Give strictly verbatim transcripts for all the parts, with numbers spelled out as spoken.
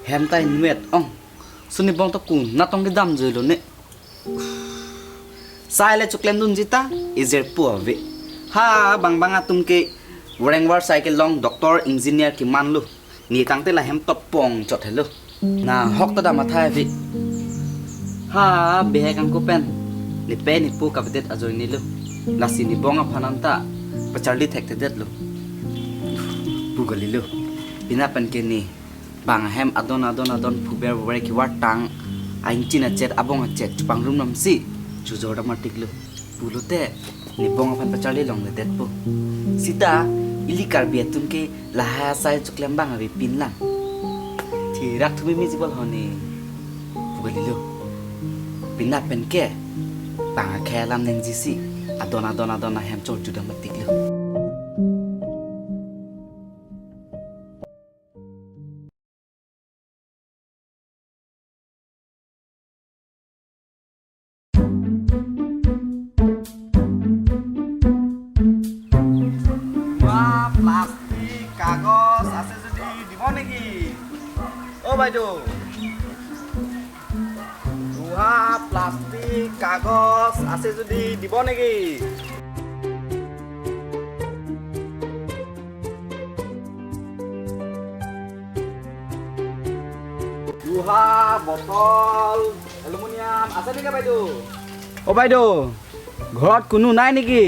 Hem ta invet ong. Suni bong to kun natong kedam joi lo ne. Sai le choklemdunji ta, ejirpo ave. Ha, bang bang atum ke, wareng war sai kelong doctor, engineer keman lo. Ne tangte la hem topong chot helo. Nahok ta dam athai ave. Ha, bihek angko pen. Nepe nepo kavedet ajoine lo. Lasi ne bong aphan anta pacharli thekthedet lo. Pu kalilo. Pina pen ke ne bang ahem adon adon adon phuber phuber kevartang, a-ingchin achet, abong achet chupangrum namsi chojor dam atik lo. Pulote ne bong aphan pacharli longledetpo. Sita ili Karbi atum ke lahai asai choklem bang avepin lang. Thirak thumi mi jibol hone. Pu kalilo. Pina pen ke bang akhei alam nangji si adon adon adon ahem chorju dam atik lo. Loha, plastik, kagos ase jodi dibo niki? O baideo. Loha, plastik, kagos ase jodi dibo niki? Loha, botol, aluminium ase niki baideo? O baideo, ঘৰত কোনো নাই নেকি?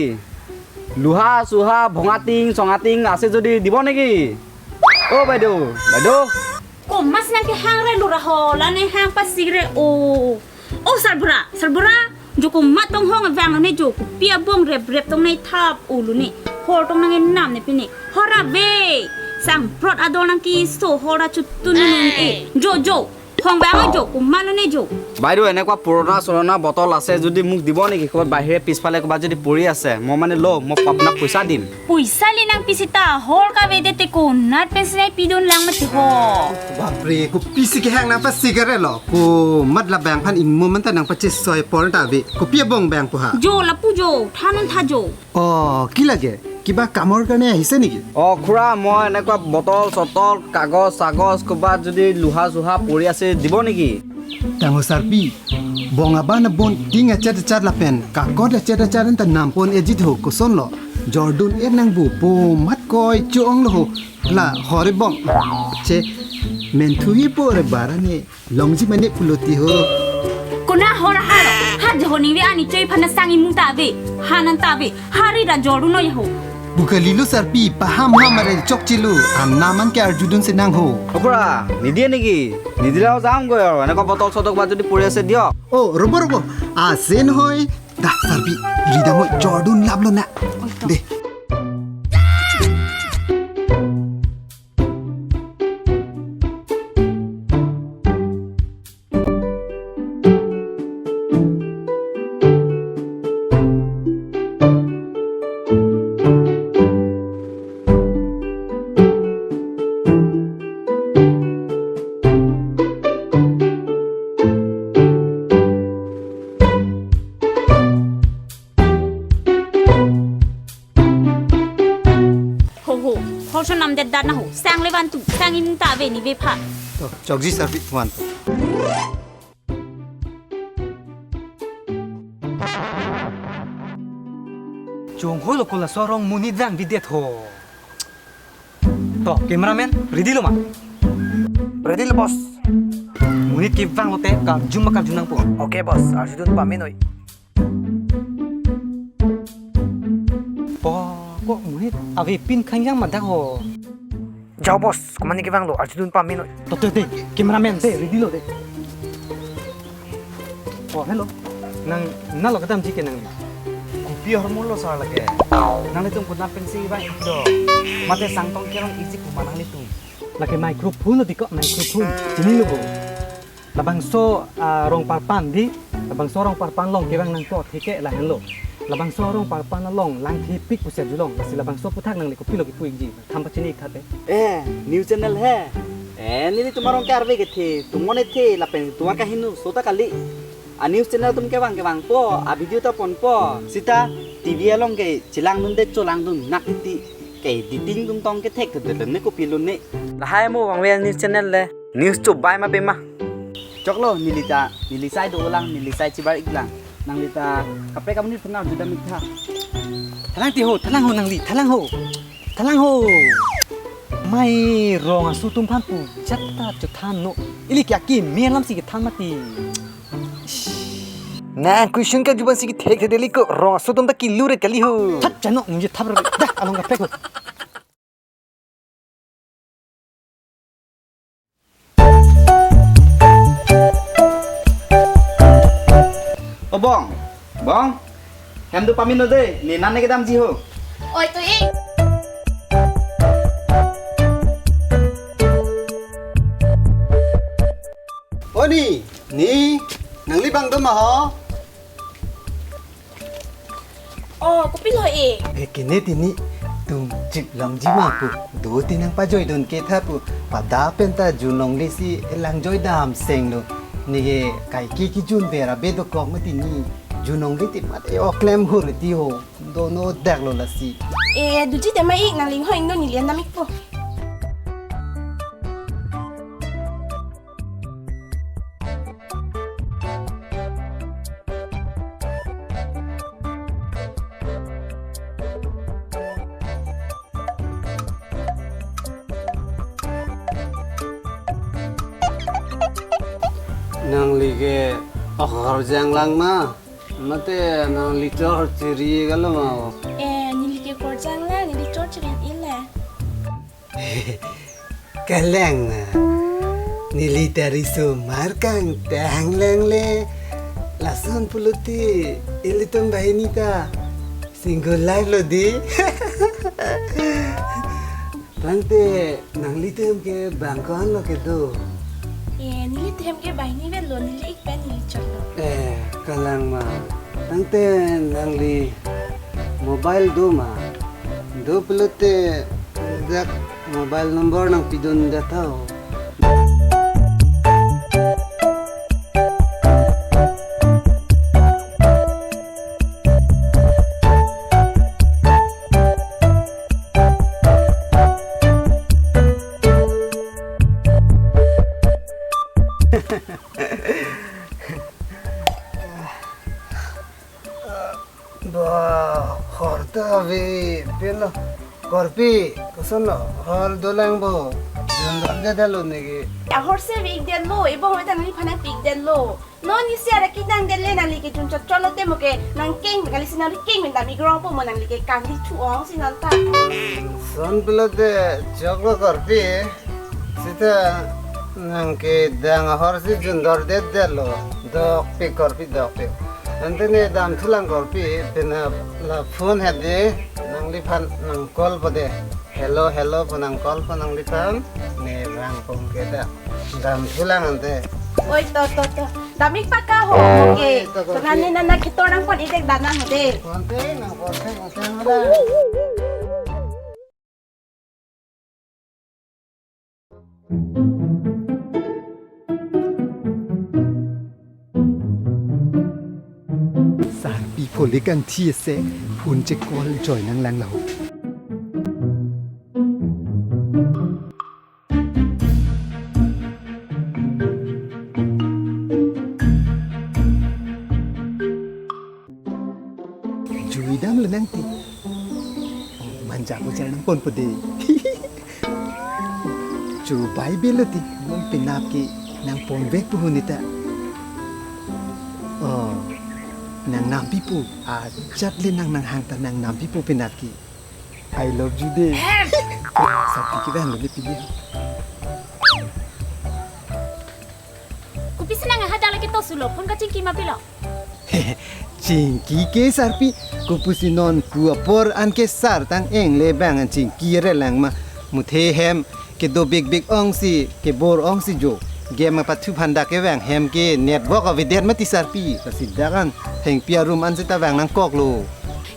লোহা চোহা ভঙা টিং চঙা টিং আছে যদি দিব নেকি? অ' বাইদেউ, বাইদেউ। Komat nangkehang re lura hola ne hang pasik re o. O sarbura, sarbura. Jo komat tong hong vang ne jo kopi abong rep rep tong ne thap ulu ne. Hor tong nang enam ne pine. Hor ave. Sangprot ador nangkeso hor achutun ne e. Jo, jo. Hong vang jo, komat lo ne jo. বাইদেউ, এনেকুৱা পুৰণা চুৰণা বটল আছে যদি মোক দিব নেকি? ক'ৰবাত বাহিৰে পিছফালে ক'ৰবাত যদি পৰি আছে, মই মানে লওঁ, মই আপোনাক পইচা দিম। Poisa le nangpi seta, hor kavedet te konat pen si nangpidun lang mati ho. Bapre, kopisi kehang nang pasik re lo. Komat labang aphan inmu manta nang pachesoi apor ta ave. Kopi abong bang po ha? Jo, lapu jo, than non tha jo. অ', কি লাগে? কিবা কামৰ কাৰণে আহিছে নেকি? অ' খুৰা, মই এনেকুৱা বটল চটল, কাগজ চাগজ ক'ৰবাত যদি লোহা চোহা পৰি আছে দিব নেকি? Tangho sarpi, bong aban abon ting achet achet lapen kakot achet achet anta nampon ejit ho, kosonlo? Jordun er nangbu po mat koi cho-ong lo ho. La hore bong. Che menthu hi po re bara ne. Longji mane pulo ti ho. Konat hor ha lo. Ha jo ho ningve ani choi phana sang imu ta ave. Hanan ta ave. Hari ra joru noi ho. Pu kalilo sarpi, paham ham mare chokchelo. Anam an ke arjudun si nang ho. অ' খুৰা, নিদিয়ে নেকি? নিদিলে আৰু যামগৈ আৰু। এনেকুৱা বটল চটল ক'ৰবাত যদি পৰি আছে দিয়ক। অ' ৰ'ব ৰ'ব। আছে নহয়। Da sarpi, ridam oi, jordun lap lo na. Oi, to. De. Ho, ho. Hor so namdet dat na ho. Sang le vantu. Sang imu ta ave ningve pha. To, chokji sarpi vantu. Chonghoi lo ko laso arong monit vangvedet ho. To, cameraman, ready lo ma? Ready lo, boss. Monit kevang lote karju ma karju nangpo. Okay, boss. Arjudun pame noi. Po, ko monit avepin khangjang ma dak ho. Jao boss, komat ne kevang lo, arjudun pame noi. To, to, de, cameraman, de, ready lo, de. Oh, hello. Nang, nalo kedamji ke nang? Kopi ahormu lo sar lake. Nanglitum konat pensi vang ik do? Mate Sangtong Kerong iji kuma nanglitum? Lake microphone lo di ko, microphone. Chinilo bo. Labangso, ah, rong parpan di, labangso rong parpan along kevang nangpo thike lahenlo. Labangso rong parpan along langthepik pusi arjulong, lasi labangso aputhak nangli kopilo kipu ikji, tham pachini ik tha te. Eh, new channel he. Eh, nelitum arong ke arve kethe, tum mo ne the, lapen tum akaheno so ta kali. A news channel atum kevang kevangpo, a video ta ponpo. Sita T V along ke chelangdunde, cholangdun nak ti. Editing atum tong kethekthedetlo ne, kopilo ne. Lahai mo vangve news channel le. News chobai ma pema. Choklo, neli ta, neli sai dolang, neli sai chibar-iklang. Nangli ta kaprek amonit aphan arjudam-iktha. Thalang ti ho, thalang ho nangli, thalang ho. Thalang ho. Mai rong aso atum aphan pu jat ta chothannon. Ili kya ki me alam si kethan mati. Nang question kajubang si kethekthedet ko, rong aso atum ta kilu re kali ho. That chano ningje thap re. Dah, along kaprek ho. O Bong, Bong, hem do pamelo de, ne nane kedamji ho. Oi, tu-ik. O ni, ni, nangli bang do ma ho? Oh, kopilo e? E kene tini tum chiplongji ma pu. Do ti nangpajoidun ke tha pu. Pada pen ta junlongle si langjoidam senglo. Neke kaike kijun vera be dokok ma tini. Junlongle ti mat e oklem hur ti ho. Dono deklo lasi. E, doji tema-ik, nangli ho ingno neli an dam-ikpo. Nangli ke akorjang lang ma? Mate nangli chor chiri kalo ma? E, neli ke korjang lang, neli chor chiri-ikle. Kalang na. Neli ta riso mar kangtang lang le. Lason pulote ilitum banghini ta single life lo di. Tangte nanglitum ke bang ko-an lo kedo? E, nelitum ke banghini avelo, neli-ik pen neli choklo. E, kalang ma. Tangte nangli mobile do ma? Do pulote dak mobile number nangpidun det tha ho. Ba, hor ta ave, pilo. Korpi, koson lo, hor dolang bo. Jundor det detlo neke. Ahorsi ave-ik detlo, ebong ave ta neliphan pi-ik detlo. Non isi ada kedang det le, nangli ke jun chotchot lote mo ke nangkeng kali si, nangli keng pen dam-ik rong po mo, nangli ke kangdi thu-ong si non ta. Son pulote choklo Korpi. Sita nang kedang ahorsi jundor det detlo. Dokpik Korpi, dokpik. Ante ne damthulang Korpi, penap la phone hedi, nangliphan nang call po de. Hello, hello pu nang call po nangliphan. Ne rang pong ke da. Damthulang ante. Oi, to, to, to. Dam-ik paka ho, oh, oke. Oi, to, to, to, nani nana kitor nangpon-ik det dana ho de. Konte, nang konte, konte, konte. Sarpi phone le kangthi ase, phone che call join nanglang laho. Juidam le nangti. Oh, manja ko char nangpon po de. Chubai belo ti, non penap ke nangponvek pu huni ta. Oh, nang nampi pu, ajat le nang nanghang ta nang nampi pu penap ke. I love you de. Ahem. Sarpi ke bang lo de pili. Kopisi nang hadak lake to sulo, phone kachingki ma pilo? Chingki ke Sarpi, kopusi non ku apor an ke sar tang-eng le bang an chingki relang ma. Muthe hem kedo bikbik ong si, kebor ong si jo. Game kapathu aphan dak kevang hem ke network avedet mati Sarpi. Lasi dak an thengpi arum an seta vang nangkoklo.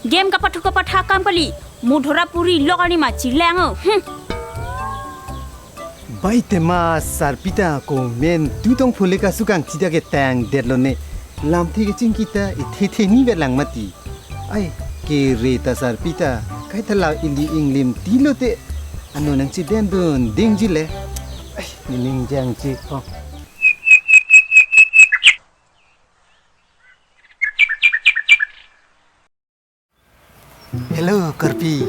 Game kapathu kapatha akam kali, mo dhora puri lok ani ma chilang o. Hmm. Bai tema Sarpi ta komantu tong phone le kasu kangthi ta ketang detlo ne. Lamthe kachingki ta ithe the ni velang mati. Ai, kere ta Sarpi ta. Hai thala ili inglim tilo te. Ano nangchedendun dingji le. Ai, nening jangji ho. Hello, Korpi.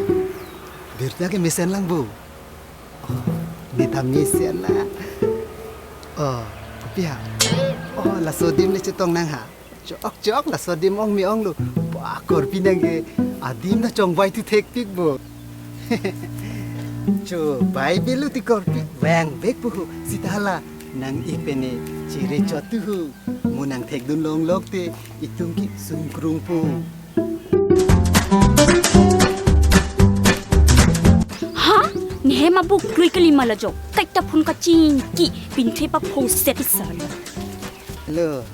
Birta kemesen lang bo? Oh, ne ta mesen la. Oh, kopi ha? Oh, laso adim le chetong nang ha. Chok chok, laso adim ong me-ong lo. Ba, Korpi nang ke adim ta chongvai tu thekpik bo. Cho, bai belu ti Korpi. Vang bek pu hu. Sita hala nang-ik pen ne chiri chot tu hu. Mo nang thekdun longlok te itum ke sungkrung po. Ha? Nehem abuk klui kalima la jo. Kaita phone kachingki pinthe pa phone set isar. Hello.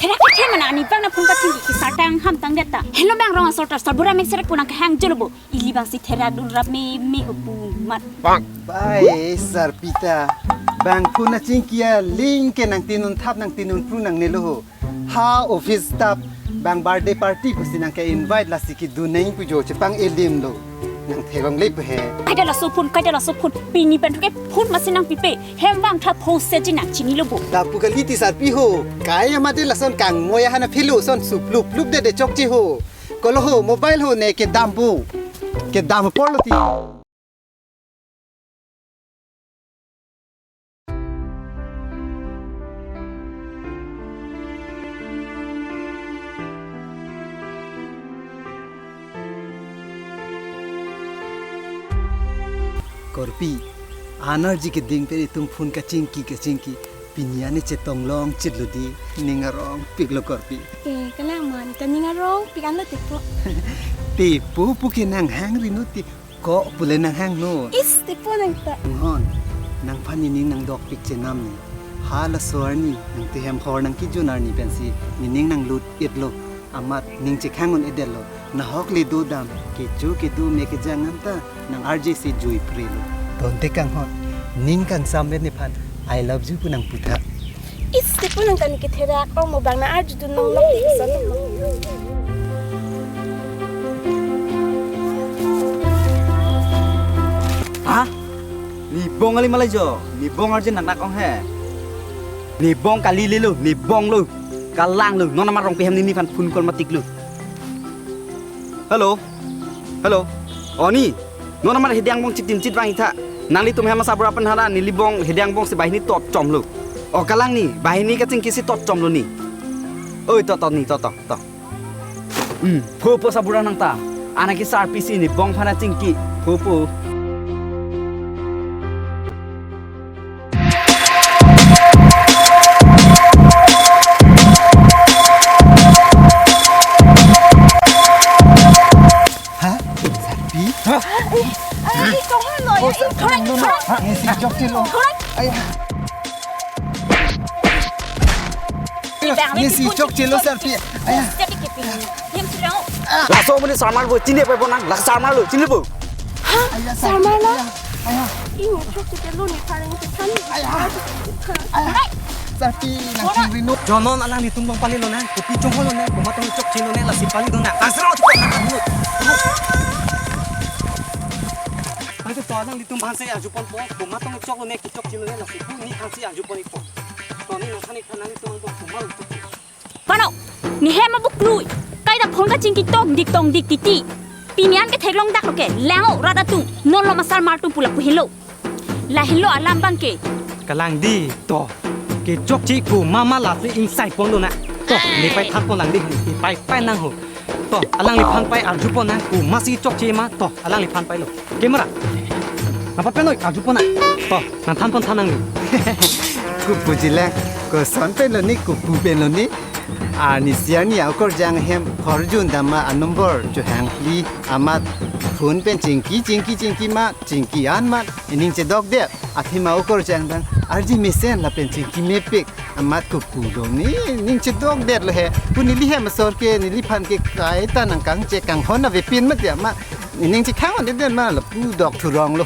Therak kethe mana ni bang na phone kachingki kisar tang ham tang deta. Hello bang rong asor ta sabura mek serak punang kehang jolo bo. Ili bang si therak dun rap me me ho pu mat. Bai, Sarpi ta. Bang phone kachingki aling ke nang tinun thap nang tinun pru nangne lo ho. Ha office staff bang birthday party pusi nang ke invite lasi kedun nang pu jo chepang elim lo. Nang theklongle pu he. Kaita laso phone, kaita laso phone. Pini pen ke phone masi nangpipe. Hem bang tha phone set ji nang chini lo bo. Lapu kali ti Sarpi ho. Kai ama de lason kangmoi ahan aphi lo son sup lup lup de de chokche ho. Kolo ho, mobile ho ne kedam bo. Kedam apor lo ti. Korpi, anerji keding pen itum phone kachingki kachingki. Pini an ne chetong long chit lo di, ning arongpik lo Korpi. Eh, kalang man, ta ning arongpik an lo tepo. Tepo pu ke nang hang ri no ti, ko pu le nang hang no. Is, tepo nang ta. Hon, nangphan nening nangdokpik chenam ni. Hala so arni, nang tehem hor nang kijun arni pensi, nening nanglut it lo. Amat ning chekhang un-edet lo, nahok le do dam, kecho kedo me kejang anta, nang arje si jui pre lo. Tonte kanghon, ning kangsam le nephan, "I love you" pu nangputha. Is, tepo nang kani ketherak, ong mo bang na arju dun nong long te iso nong. Ha? Nebong kali malai jo, nebong arje nangnak ong he. Nebong kali le lo, nebong lo. Kalang lo, non amar Rongpi hem ni nephan phone call matik lo. Hello. Hello. O ni. Non amar hedi angbong chit tim chit vang itha. Nanglitum hem asabura pen hara neli bong hedi angbong si banghini tot chom lo. O kalang ni, banghini kachingki si tot chom lo ni. Oi, to to ni, to to to. Hmm, pho pho sabura nang ta. Anak ke Sarpi si nebong aphan kachingki. Pho pho. Ha? Sarpi? Ha? Ay, ay, ay, ito nga, no? Oh, ay, Sarpi, correct, no, no. Correct. Ha? Nesi chokche lo. Correct. Ay. Nesi chokche lo, Sarpi. Ay. Jadi kipin. Laso amonit sarmar bo, chini pai bo nang, laso sarmar lo, chini bo. Ha? Aya, sarmar lo? Aya, aya. Ing chok chike lo ni parang ke kan. Aya. Aya. Sarpi nang chingri no. Jo non alanglitum bang pali lonang, kopi chonghol lonang, komat tong chokche lonang, lasi pali lonang. Asro chok nang kan lo. Pali to alanglitum bang si arjupon po, komat tong chok lonang, kochokche lonang, lasi pu ni bang si arjupon ipo. To ni nang sani thanang tum bang komat chok. Pano, nehem abuk lui. Kaita phone kachingki tongdik tongdik titi. Pini an ke theklong dak lo ke, lang o rat atum, non lo ma sarmar atum pu lapu helo. Lahelo alam bang ke. Kalang di, to. Kechokche komat ma lasi ingsai pon lonang. To, nepai than pon lang di, nepai pai nang ho. To, alangliphan pai arjupon nang, komat si chokche ma, to, alangliphan pai lo. Camera. Napa penoi arjupon nang. To, nang than pon than nang ni. Kopuji lang, koson pen lo ni, kopu pen lo ni. Arnisi arni akorjang hem horjun dam ma anumber chohang phli amat phone pen chingki chingki chingki ma chingki an ma ining chedok de athema akorjang dang arje mesen lapen chingki mepik amat kopu do ni ning chedok det lo he pu neli hem asor ke neliphan ke kaita nang kangche kanghon avepin ma dia ma ining chekhang de den ma lapu dok thurong lo.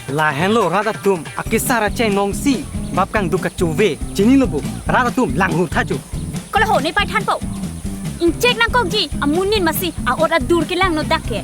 Lahenlo rat atum, akesar achai nongsi, bap kangduk kachove, chinilo bo, rat atum, lang hu tha chu. Kolo ho, nepai than po. Ingchek nangkokji, amonit masi, a-ot adur kelang no dak ke.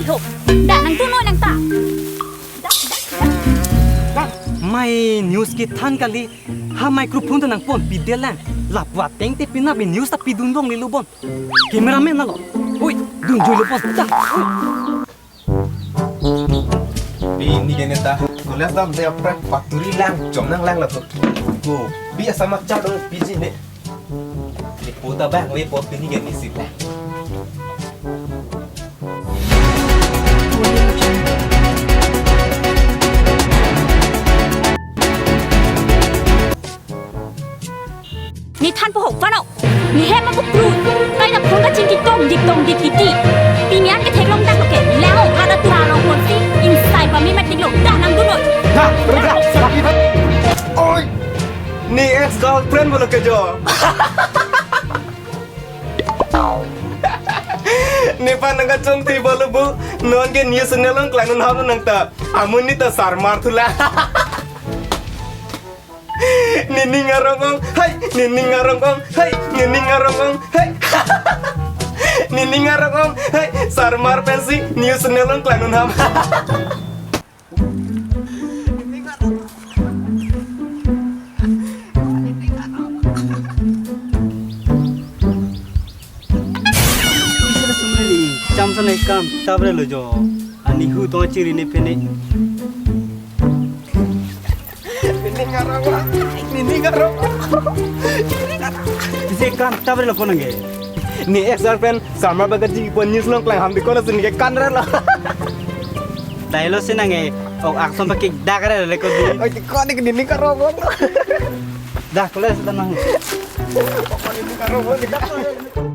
ho. Dak nangdunnon nang ta. Dak, dak, dak. Mai news kethan kali, ha microphone ta nangponpidetlang. Lapu ateng te penap news ta pidun longlelo bon. Cameraman nalo. Oi, dunjoilo bon. Ta. Oi. Pini ke neta, college damde apre paturi lang, chom nanglang lapu. Ko, bi asama chado piji ne. Ni puta bang, we pot pini ke ni sip. Ni than po ho, vano. Ni hem abuk krui. Kai na phone kachingki tong dik tong dik titi. Pini an ketheklong dak lo ke. Lang o, ada tua long phone si. Insai ba mi mat dik lo. Dak nangdunnon. Dak, dak, dak. Oi. Ni ex girlfriend bolo ke jo. Nephan nangkachongthi bolo bu. Non ke news channel along klangdun ham nang ta. Amun ni ta sarmar thula. Nining arong ong, hai, nining arong ong, hai, nining arong ong, hai. Nining arong ong, hai, sarmar pensi news channel along klangdun ham. Cham sanai kam tabre lo jo. Ani hu to chiri ne pene. Nining arong ong, nining arong ong. Isi kam tabre lo konang ke. Ni ex girlfriend sarmar ba kachingki pon news along klang ham di kono sini ke kanre lo. Dai lo sinang e, ok aksong pakai dak re le ko di. Oi, di kono ke nining arong ong. Dak le sudah nang. Nining arong ong, di kono.